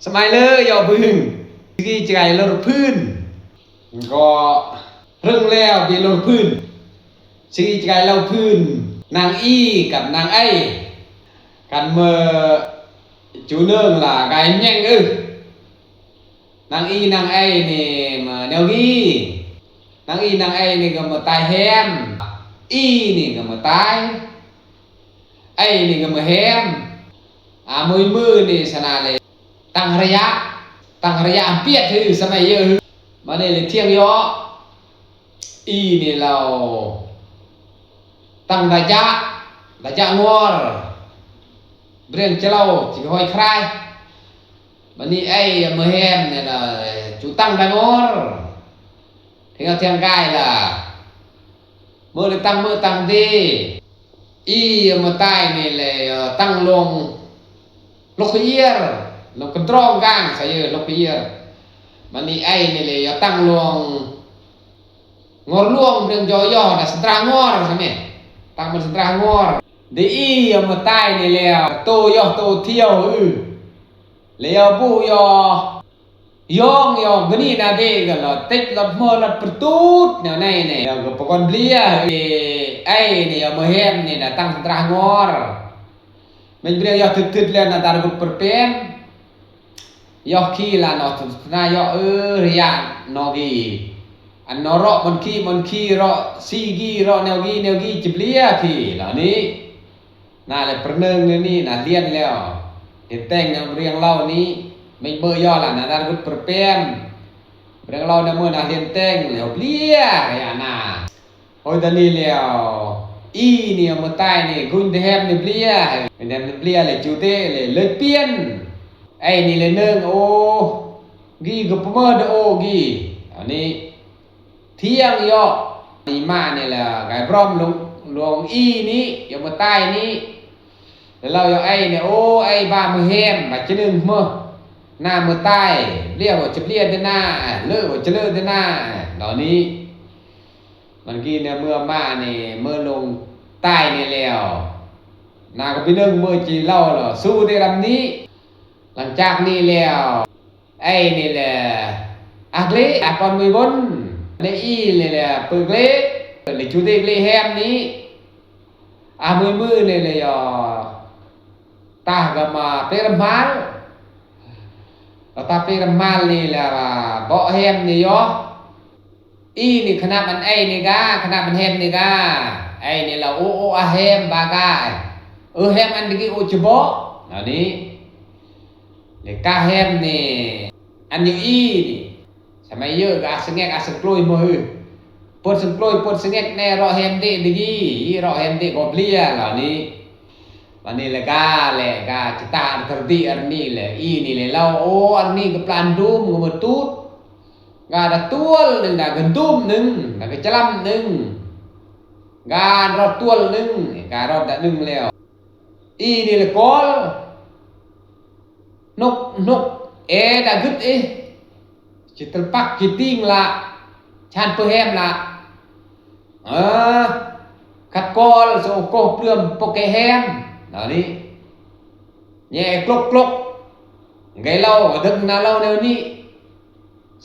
ສະໄໝເລີຍ ຍໍບຶງ ຊິກີຈະໄກລົດພື້ນ ກໍເພິ່ງແລ້ວບີລົດພື້ນ ຊິກີຈະໄກເລົ່າພື້ນ ນາງອີກັບນາງໄອ ກັນເມີຈູເນີງລະກາຍແຍງເອີ ນາງອີນາງໄອນີ້ມາແນວກີ ນາງອີນາງໄອນີ້ກໍມາຕາຍແຮມ ອີນີ້ກໍມາຕາຍ ໄອນີ້ກໍມາແຮມ ອາ ມື້ມື້ນີ້ສະນະເລ ຕັ້ງໄລຍະ ຕັ້ງໄລຍະອຳປຽດຄືສະໄໝເຢີ ມານີ້ເລທຽງເຍາະ ອີນີ້ລາວ ຕັ້ງໄລຍະ ໄລຍະງອລ ເບຣງຈະເລົ່າ ຈິກຫອຍຄາຍ ມານີ້ໄອມາແຮມນີ້ລະ ຈູຕັ້ງໄດງອລ ທຽງເອົາທຽງກາຍລະ ເມີເລຕັ້ງເມີຕັ້ງດີ ອີມາຕາຍນີ້ແຫຼະ ຕັ້ງລວງ ລົກຂະເຢຍ ລົງກະຕຣອງກາງ ສະເຢ ລົກຂະເຢຍ ມານີ້ໄອນີ້ແຫຼະ ຕັ້ງລວງ ງອລວງ ເບຣງຢໍຢໍ ດາສະຕຣາງອລ ສະແມ ຕັ້ງມັນສະຕຣາງອລ ດີອີມາຕາຍນີ້ແລ້ວ ໂຕຢໍໂຕທຽວ ອື ແລ້ວບູຢໍ ຢອງຢໍ ກະນີນາເດກະລະ ຕິດລະເມີລະປະຕູດ ແນວໃນນີ້ ແລ້ວກໍປະກອນເບລຍ ເອ ໄອນີ້ເອົາມາແຮມນີ້ນະ ຕັ້ງສະຕຣາງອລ ແມ່ນເບລຍຢໍ ທຶດໆ ແລ້ວນະ ຕາລະບຸດປະເປມ ຢໍຄີລະເນາະ ນາຢໍເອີ ຮະຍະນໍກີ ອັນນໍເລາະມັນຄີມັນຄີເລາະ ຊີກີເລາະ ແນວກີແນວກີ ຈະເບລຍຄີລະນີ້ ນາແລະປະເນີງແນວນີ້ນະ ລຽນແລ້ວ ຮຽນແຕ່ງນຳເບຣງເລົ່ານີ້ ແມ່ນເມີຢໍລະນະ ຕາລະບຸດປະເປມ ເບຣງເລົ່ານະ ເມີນະ ຮຽນແຕ່ງແລ້ວ ເບລຍ ຮະຍະນາ ໂອຍ ຕອນນີ້ແລ້ວ ອີນີ້ເອົາມາຕາຍນີ້ ກຸນແຮມນີ້ເບລຍ ແມ່ນເບລຍເລີຍ ຈູເຕເລີຍ ເລີຍປ່ຽນ ໄອນີ້ເລີຍເນີງ ໂອ ກີກະປະເມີດ ໂອ ກີ ອັນນີ້ ທຽງເຍາະ ນີ້ມານີ້ລະ ກາຍບຣອມ ຫຼວງ ຫຼວງອີນີ້ ເອົາມາຕາຍນີ້ ແລ້ວລາວເອົາໄອນີ້ ໂອ ໄອບາມືແຮມ ບາຈະໜຶ່ງເມີ ໜ້າມືຕາຍ ເລຍວ່າຈະເລຍເດນາ ເລີວ່າຈະເລີເດນາ ດອນນີ້ ມັນກີນະ ເມືອມານີ້ ເມີລົງຕາຍນີ້ແລ້ວ ນາກໍໄປເນີງເມີຈີເລົ່າລະ ສູ້ເດລຳນີ້ ຫຼັງຈາກນີ້ແລ້ວ ໄອນີ້ແຫຼະ ອາເກລ ອາກອນມືວົນ ໃນອີນີ້ແຫຼະ ເປີເກລ ເລີຈູເດເກລແຮມນີ້ ອາມືມືນີ້ແຫຼະ ຕາກະມາເປຣະມາລ ຕາເປຣະມາລນີ້ແຫຼະ ເບາະແຮມນີ້ຢໍ ອີນີ້ຂະໜາດອັນໄອນີ້ກະ ຂະໜາດອັນແຮມນີ້ກະ ໄອນີ້ລະ ໂອ ໂອ ອາແຮມບາກາ ເອີ ແຮມອັນດີກີ ໂອ ຈະເບາະ ອັນນີ້ ເລກາແຮມນີ້ ອັນຢູ່ອີນີ້ ສະໄໝເຢີກະອາສະແງກອາສະໂກຍມໍຮື ປົດສະໂກຍປົດສະແງກແນ່ ເລາະແຮມເດດີກີ ເລາະແຮມເດກໍເບລຍລະນີ້ ບາດນີ້ລະກາ ແລະກາຈະຕາອາຕະລະຕິອາຣະນີແລະ ອີນີ້ແລະ ລາວ ໂອ ອາຣະນີກະປານດູມກະມາຕູດ ກາດະຕົວນໜຶ່ງ ກາກະດຸມໜຶ່ງ ກາກະຈະລຳໜຶ່ງ ກາດອດຕົວນໜຶ່ງ ກາດອດດະໜຶ່ງແລ້ວ ອີນີ້ລະກອລ ນົກ ນົກ ເອດາກຶດເອ ຈິຕະປັກຈິຕິງລະ ຊານເປີແຮມລະ ເອີ ຄັດກອລ ໂສໂກເປືອມປົກແກແຮມ ດານີ້ ແຍກລົກໆ ໄກເລົ່າ ກະດຶກນາເລົ່າແນວນີ້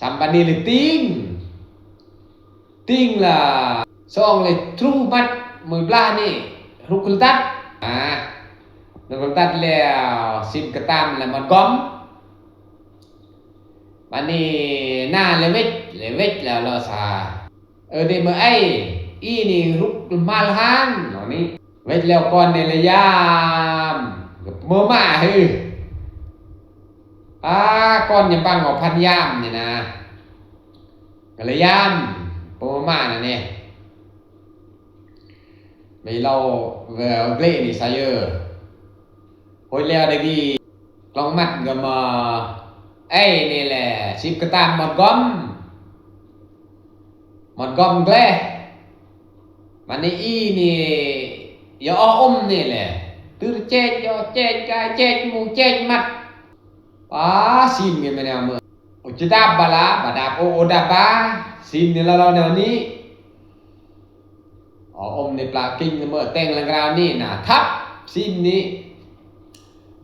ສຳປານີລະຕິງ ຕິງລະ ສອງເລ ທຣູມັດ ມືບລານີ້ ຮຸກລະຕັດ ອາ ລຸກລະຕັດແລ້ວ ຊິມກະຕາມລະມັນກອມ ບາດນີ້ ນາເລເວັດ ເລເວັດແລ້ວລະສາ ເອີ ເດເມີໄອ ອີນີ້ ລຸກມາລະຫານ ເນາະນີ້ ເວັດແລ້ວກ່ອນນີ້ລະຍາມ ເມີມາເຮີ ອາ ກ່ອນຍາມບັງເອົາພັນຍາມນີ້ນະ ກະລະຍາມ ໂປມານະເນ ໄປເລົ່າແວວເກລະນີ້ຊະເຢີ ໂຫຍແລ້ວໄດ້ດີ ກລອງມັດກະມາ ໄອນີ້ແຫຼະ ຊິບກະຕາມໝົດກອມ ໝົດກອມແກລະ ມັນນີ້ອີນີ້ ຢາອອອົມນີ້ແຫຼະ ຕື້ແຈກ ຢາແຈກ ກາຍແຈກ ໝູແຈກ ມັດ ປາ ຊິມນີ້ແມ່ນແນວເມີ ໂອຈິດາບາລາ ບາດາບໂອ ໂອດາບາ ຊິມນີ້ລະ ລາວແນວນີ້ ອໍອົມໃນປາກິງເມີແຕ່ງລະກາວນີ້ນະ ທັບ ຊິມນີ້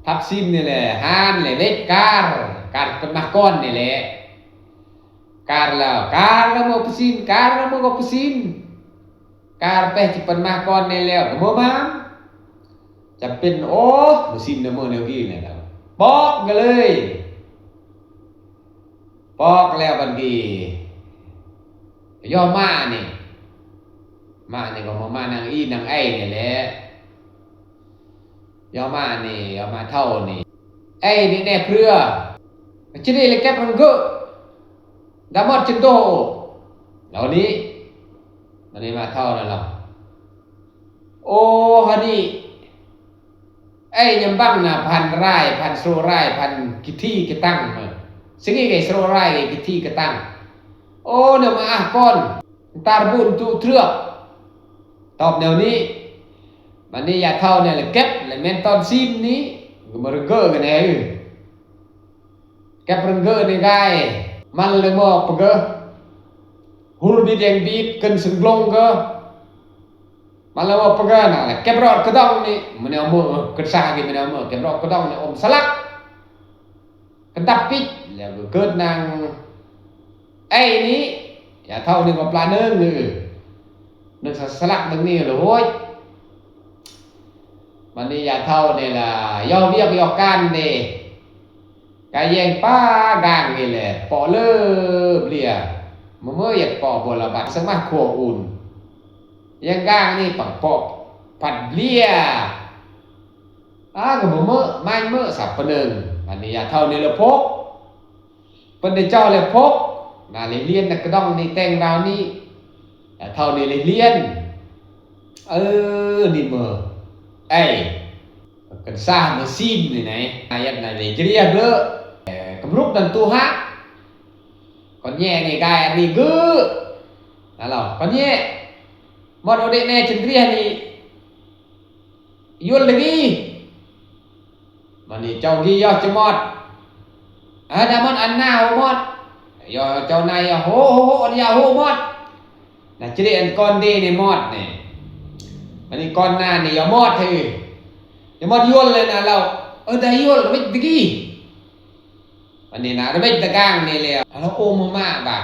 ພັບຊິນນີ້ແຫຼະ ຫານແຫຼະ ເຫຼັກການ ການເປັນມາກ່ອນນີ້ແຫຼະ ການແລ້ວ ການລະເມີປະສິນ ການລະເມີກໍປະສິນ ການໄປຈະເປັນມາກ່ອນນີ້ແລ້ວກໍບໍ່ມາ ຈຳເປັນ ໂອ້ ປະສິນນະເມີແນວກີ້ນີ້ແລ້ວ ປອກກັນເລີຍ ປອກແລ້ວບັດນີ້ ຍໍມານີ້ ມານີ້ກໍມາ ມານາງອີນາງໄອນີ້ແຫຼະ ຍໍມານີ້ ຍໍມາເທົ່ານີ້ ໄອນີ້ແນບເຮືອ ຈະໄດ້ລະແກັບມັນເກີດ ດາມອດຈະໂດ ເຫຼົ່ານີ້ ມັນນີ້ມາເທົ່ານັ້ນລະ ໂອ ຮະນີ້ ໄອຍຳບັງນາພັນຣາຍ ພັນໂຊຣາຍ ພັນກິທີກະຕັງ ຊິງອີກໄອໂຊຣາຍ ກິທີກະຕັງ ໂອ ເນມາອາກອນ ຕາຣບຸນຕຸເທືອກ ຕອບແນວນີ້ ມັນນີ້ຢາເທົ່ານີ້ລະເກັບ ລະແມ່ນຕອນຊີມນີ້ ກໍມາເຣີເກີກັນແດ່ ແກັບເຣີເກີນີ້ກາຍ ມັນເລີມອກປະເກີ ຮຸລບິດແອງບີບ ເກີນຊຶງບລົງເກີ ມາລະວ່າປະການນະ ແກັບຣອດກະດອງນີ້ ມັນເອົາມື ກະຊາກິນມັນເອົາມື ແກັບຣອດກະດອງນີ້ອົມສະຫຼັກ ກະດັບປິດ ແລ້ວກໍເກີດນາງໄອນີ້ ຢາເທົ່ານີ້ກໍປະໜຶ່ງ ໜຶ່ງສະ ສະຫຼັກໜຶ່ງນີ້ລະໂຫຍ ບັດນີ້ຢາເທົ່ານີ້ລະ ຍໍວຽກຍໍການເດ້ ກະແຍ່ງປາກາງນີ້ແຫຼະ ເປາະເລີບເລຍ ມະເມີຢາກເປາະບົວລະບັດ ສະມາຄົວອຸ່ນ ແຍ່ງກາງນີ້ປັກເປາະພັດເລຍ ອາ ກະມະເມີ ມາຍເມີສັບປະເໜິງ ບັດນີ້ຢາເທົ່ານີ້ລະພົກ ເພິ່ນໄດ້ເຈົ້າແລ້ວພົກ ນາໄດ້ລຽນນະກະດອງນີ້ແຕ່ງລາວນີ້ ຢາເທົ່ານີ້ໄດ້ລຽນ ເອີ ນີ້ເມີ ໄອ ກັນຊາມາຊີນນີ້ໄນ ອາຍັດນາເລຈະລຽກເລີ ກຳລຸກນັ້ນຕູຮະ ກ່ອນແຍ່ນີ້ກາຍອັນນີ້ກື້ ນະລາວ ກ່ອນແຍ່ ມອດໂອເດແນຈະລຽກນີ້ ຍວນລະກີ ມັນນີ້ເຈົ້າກີຢອກຈະມອດ ອາດາມອດອັນນາໂຮມອດ ຍອເຈົ້ານາຍໂຮໂຮໂຮອັນຍາໂຮມອດ ນະຈະໄດ້ອັນກ່ອນເດນີ້ມອດນີ້ ມັນນີ້ກ່ອນໜ້ານີ້ຢາມອດເຮີ ຢາມອດຍວນເລີຍນະລາວ ເອີ ໄດ້ຍວນລະເວັດຕະກີ ມັນນີ້ນະລະເວັດຕະກາງນີ້ແລ້ວ ລາວໂອມມາບາດ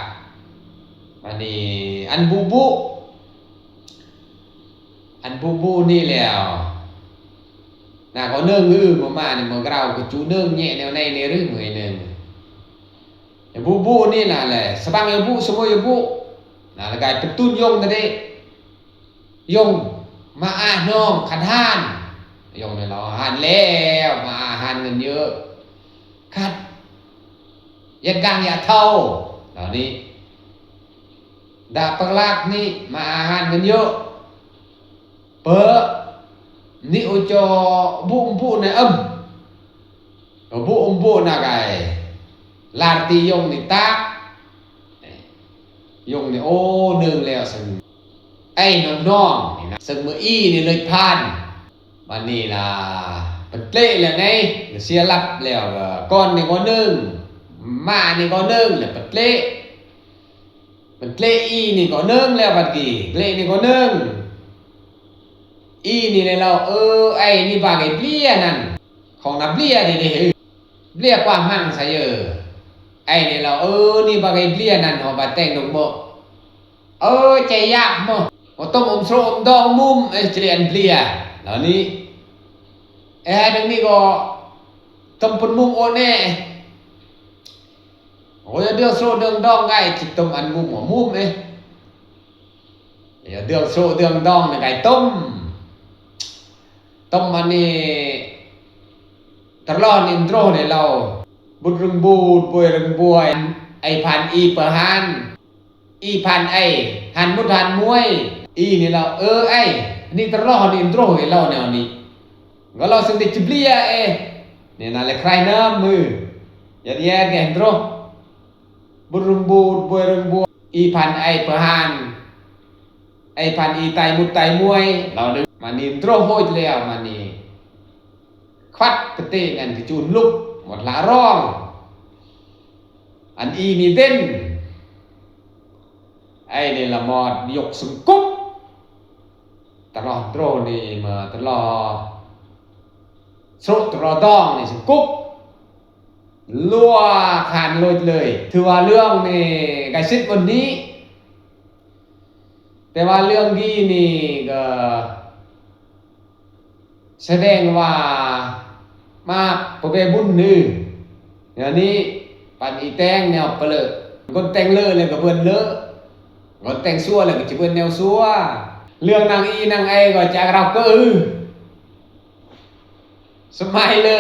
ມັນນີ້ອັນບຸບຸ ອັນບຸບຸນີ້ແລ້ວ ນາກໍເນີງ ອື ມາມານີ້ມາກຣາວກະຈູເນີງແຍະແນວໃນນີ້ຫຼືມື້ໜຶ່ງ ບຸບຸນີ້ນະແຫຼະ ສະບັງຍາບຸ ສະໂມຍາບຸ ນາລະກາຍປະຕູນຍົງນະເດ ຍົງ ມາອານ້ອງຄັນຫານ ຍົງນີ້ລາວຫານແລ້ວ ມາອາຫານເງິນເຍີ ຄັດ ຢາກກາງຢາເທົາ ເຫຼົ່ານີ້ ດາປະລາກນີ້ ມາອາຫານເງິນເຍີ ເປີ ນິໂອຈໍ ບຸບຸນະອຳ ບຸບຸນະກາຍ ລານຕີຍົງນິຕາ ຍົງນີ້ໂອ ເນີງແລ້ວ ເຊິ່ງໄອ້ນ້ອງໆນີ້ນະ ເຊິ່ງມື້ອີ່ນີ້ເລີຍຜ່ານ ບາດນີ້ລະ ເປັນເຕະແລ້ວໃດ ເສຍຫຼັບແລ້ວ ກ່ອນນີ້ກໍເນີງ ມານີ້ກໍເນີງ ແລ້ວເປັນເຕະ ເປັນເຕະອີ່ນີ້ກໍເນີງແລ້ວ ບາດກີ້ເຕະນີ້ກໍເນີງ ອີ່ນີ້ແລ້ວ ເອີ ໄອ້ນີ້ບາກໄອ້ເບຍນັ້ນ ຂອງນາເບຍນີ້ເດ້ ເບຍກວ້າງຮັ່ງຊະເອີ ໄອ້ນີ້ລາວ ເອີ ນີ້ບາກໄອ້ເບຍນັ້ນ ເຮົາບາດແຕ່ງດົກເໝີ ເອີ ໃຈຢາກເໝີ ບໍ່ຕ້ອງອົມໂຊະອົມດອງມຸມ ເອີ ຈະໄດ້ອັນເບຍ ແລ້ວນີ້ ເອີ ດັ່ງນີ້ກໍຕົ້ມເປັນມຸມໂອແນ່ ໂອ ເດືອງໂຊະເດືອງດອງໄດ້ ຈິຕົມອັນມຸມ ມຸມເອີ ເດືອງໂຊະເດືອງດອງນະໄກ່ຕົ້ມ ຕົ້ມອັນນີ້ ຕະຫຼອດອິນໂຕຣໃນລາວ ບຸດຣຶງບູດ ບວຍຣຶງບວຍ ໄອ້ພັນອີປະຫານ ອີພັນໄອ້ ຫັນມຸດຫັນມວຍ ອີນີ້ລາວ ເອີ ໄອ້ ນີ້ຕະຫຼອດອິນໂຕຣໃນລາວແນວນີ້ ກໍລາວເຊິ່ງໄດ້ຈິເບຍເອ ນີ້ນະແລະໃຄຣນ້ຳມື ຍາດແຍດແກນໂຕຣ ບຸດຣຶງບູດ ບວຍຣຶງບວຍ ອີພັນໄອ້ປະຫານ ໄອ້ພັນອີຕາຍມຸດຕາຍມວຍ ລາວເດີ ມານີ້ໂຕຣໂຫດແລ້ວ ມານີ້ ຄວັດກະເຕະແມ່ນກະຈູນລຸກ ໝົດລະຣອງ ອັນອີນີ້ເດັ່ນ ໄອ້ນີ້ລະມອດຍົກສະກຸບ ຕະຫຼອດໂຕຣນີ້ມາຕະຫຼອດ ໂຊະຕຣອດອງນີ້ຊິກຸກ ລົວຂານໂລດເລີຍ. ຖືວ່າເລື່ອງນີ້ໃກ້ຊິດບົນນີ້, ແຕ່ວ່າເລື່ອງດີນີ້ກໍສະແດງວ່າມາປະເວບຸນນີ້. ແນວນີ້ ປານອີແຕງແນວປະເລີ, ຄົນແຕ່ງເລີແລ້ວກໍເບິ່ນເລີ, ຄົນແຕ່ງຊົ່ວແລ້ວກໍຈະເບິ່ນແນວຊົ່ວ. ເລື່ອງນາງອີນາງໄອກໍຈະຮັກກັບເອີ ສະໄໝເລີ